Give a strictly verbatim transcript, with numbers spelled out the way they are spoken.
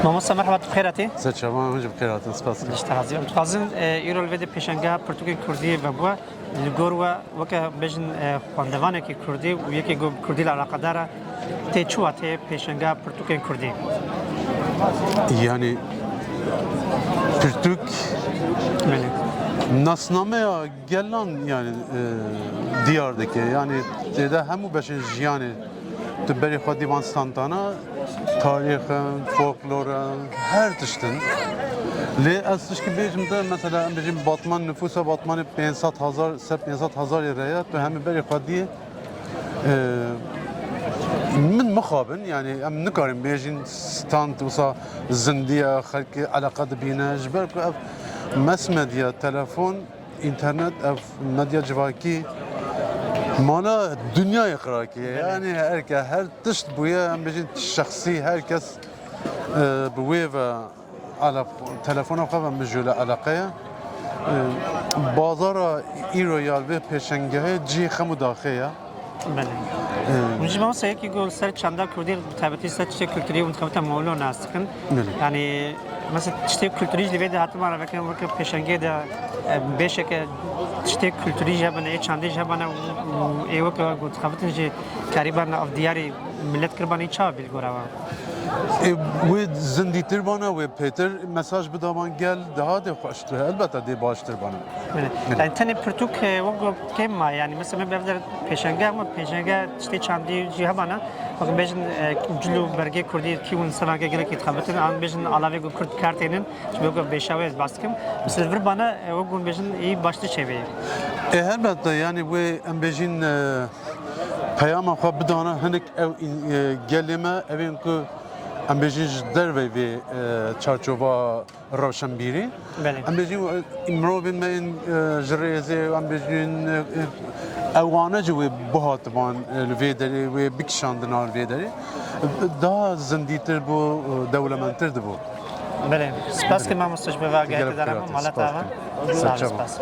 Mamoste, merhaba, tu bi xêr hatî. Ser çavan, hûn jî bi xêr hatin, spas. Gişta hazî. Em dixwazin, e, îro li vê de pêşengeha pirtûkên kurdî vebû. Li gor we weke bêjin, e, xwendevanekî kurdî û yekê ku bi kurdî li eleqedar e, tê çi wateyê pêşengeha pirtûkên kurdî? Yani pirtûk nasnameya gelan yani, e, diyar dike. Yani têde hemû beşên jiyanê tu berê xwe dîvan standana, tarîx in, folklor in, her tişt in. Lê ez tişkî bêjim te, mesela em bêjin Batman, nifûsa Batmanê pênc sed hezar, ser pênc sed hezarê re ye, tu hemî berê xwe diyê. E, min mixabin, yani em nikarin bêjin stand wisa zindiye, xelkê eleqe dibîne, ji ber ku ev mass media, telefon, înternet, ev medya civakî mala dinyayê qira kiriye. Yani her ke-, her tişt bûye, em bêjin şexsî, her kes, e, bi wê ve elaq-, telefona xwe ve mijûle eleqe ye. E, bazara îro ya li vê pêşengehê cihê xem û daxê ye. Belê. Hûn jî mamoste yekî ku li ser çanda kurdî, bi taybetî ser tiştê kulturî hûn dixebitin mewlo nas dikin. Belê. Yani mesela tiştê kulturî jî li vê de hatibana vekirin, weke pêşengê de, e, bêşeke tiştê kulturî jî hebine, ê çandê jî hebine û, û ê weke ku dixebitin jî karîbana ev diyarî millet kiribana, çawa bî li gora we? Ê, wê zindîtir bana, wê pêtir mesaj bidaban gel, daha dê xweş tu, elbette dê baştir bana. Belê. Yani tenê pirtûk, e, wek kêm ma, yani mesela me bevder pêşenge, ama pêşenge tiştê çandî jî hebana. Wek bêjin, e, cil û bergê kurdî kî hûn serake gelekî dixebitin, an bêjin alavê ku kurd kartênin, ji bo ku bêşawê ez bas dikim. Mesela vir bana, e, wek hûn bêjin, ê baştir çêbê. E, helbette, yani wê em bêjin, e, peyama xwe bidana hinek ew, e, gelê me, ew ên ku em bêjin ji derveyî vê, e, çarçova rewşenbîrî. Belê. Em bêjin, e, mirovên me yên, e, ji rêzê, em bêjin, e, e, ewana jî wê bihatiban, e, li vê derê, wê bikişandina li vê derê. E, daha zindîtir bû, e, dewlemendtir dibû. Belê. Spas ki mamoste ji bo vê agahiyê te dana min, mala te ava. Sağ ol, spas.